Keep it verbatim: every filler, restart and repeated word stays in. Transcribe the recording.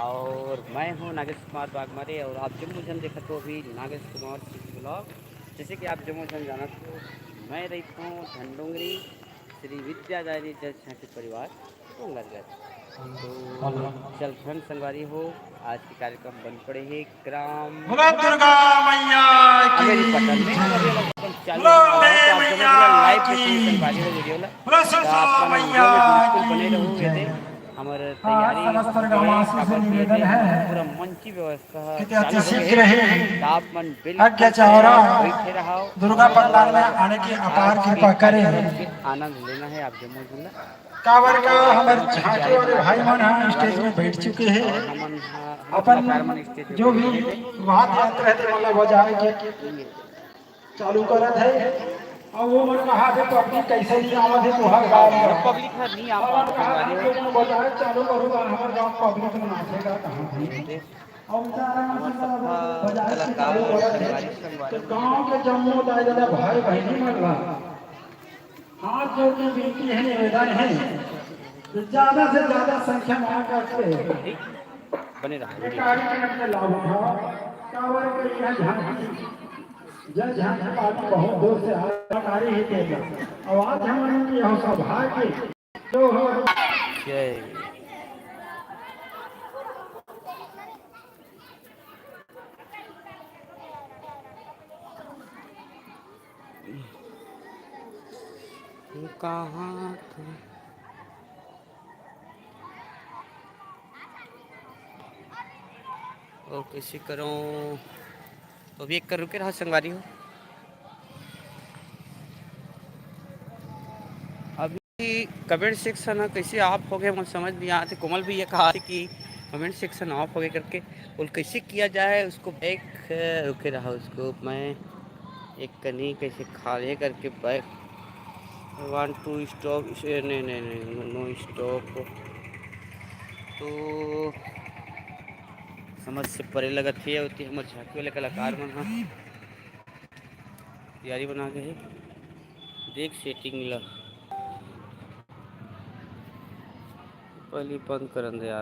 और मैं हूँ नागेश कुमार बागमारे और आप जम्मो झन देखत हो अभी नागेश कुमार सिटी ब्लॉग। जैसे कि आप जम्मो झन जानत हो, मैं रहित हूँ धनडोंगरी श्री विद्यादायनी जल झांकी परिवार डोंगरगढ़। तो चल झन संगवारी हो, आज के कार्यक्रम बन पड़े हे ग्राम बोला दुर्गा मैया की अमेरी पटन में। जय। अभी हम अपन चालू बोला होने वाला है, तो आप जम्मो मैया झन लाइव की देखिए संगवारी हो वीडियो ला। बोला तो सरस्वती आप मन मैया वीडियो में बिल्कुल की बने रहू, ये जय। दे हमर हाँ, तैयारी समस्त हो गए, ग्रामवासियों से काबर कि निवेदन ये दे है पूरा मंच की व्यवस्था कि चालू अति हो गए शीघ्र हे। ही तो आप मन बिल्कुल आज्ञा चावरा बइठे रहो दुर्गा और पंडाल में आने की अपार आज के कृपा करे। कार्यक्रम के आनंद लेना है आप जम्मो झन ला। काबर का हमर झांकी वाले भाई मन ह स्टेज में बैठ चुके हैं। और हमन ह, हमर अपन कलाकार मन स्टेज में जो बैठे भी हैं। वाद्य यंत्र है, ते मन ला बजाए के चालू करत है। अउ वो मन कहा थे पब्लिक कैसे नहीं आवत है तुहर गाँव में। पब्लिक ह नहीं आ हमन पावत कहा है। थे, वो मन बजाए चालू करो, हमर गाँव पब्लिक मन आथे का कहाँ थे। अउ बेचारा मन हमर सब सबका बजाए के कलाकार चालू करत है। संगवारी तो संगवारी गाँव के जम्मो दाई ददा भाई बहिनी मन ला हाथ जोड़ के विनती है, निवेदन है कि ज्यादा से ज्यादा संख्या में आकर के बने रहो ये वीडियो। कार्यक्रम के लाभ उठाओ। काबर के यह झांकी, जल झांकी पार्टी बहुत दूर से आ, आ रही है तेरा। और आज हमारे लिए यह सौभाग्य जो हो जय। कहाँ थे? और कैसे करूँ? तो अभी एक कर रुके रहा संगवारी हो। अभी कमेंट सेक्शन ह कैसे ऑफ हो गए, मोर समझ नहीं आते। कोमल भी ये कहा कि कमेंट सेक्शन ऑफ हो गए करके, और कैसे किया जाए उसको बैक, रुके रहा उसको मैं एक कनी कैसे खाली करके बैक वांट टू स्टॉप, नहीं, नहीं, नहीं, नो स्टॉप। तो समझ से परे लगत हे, ओती हमर झांकी वाले कलाकार मन ह तैयारी बना के हे। देख सेटिंग ला पहले बंद करन दे यार।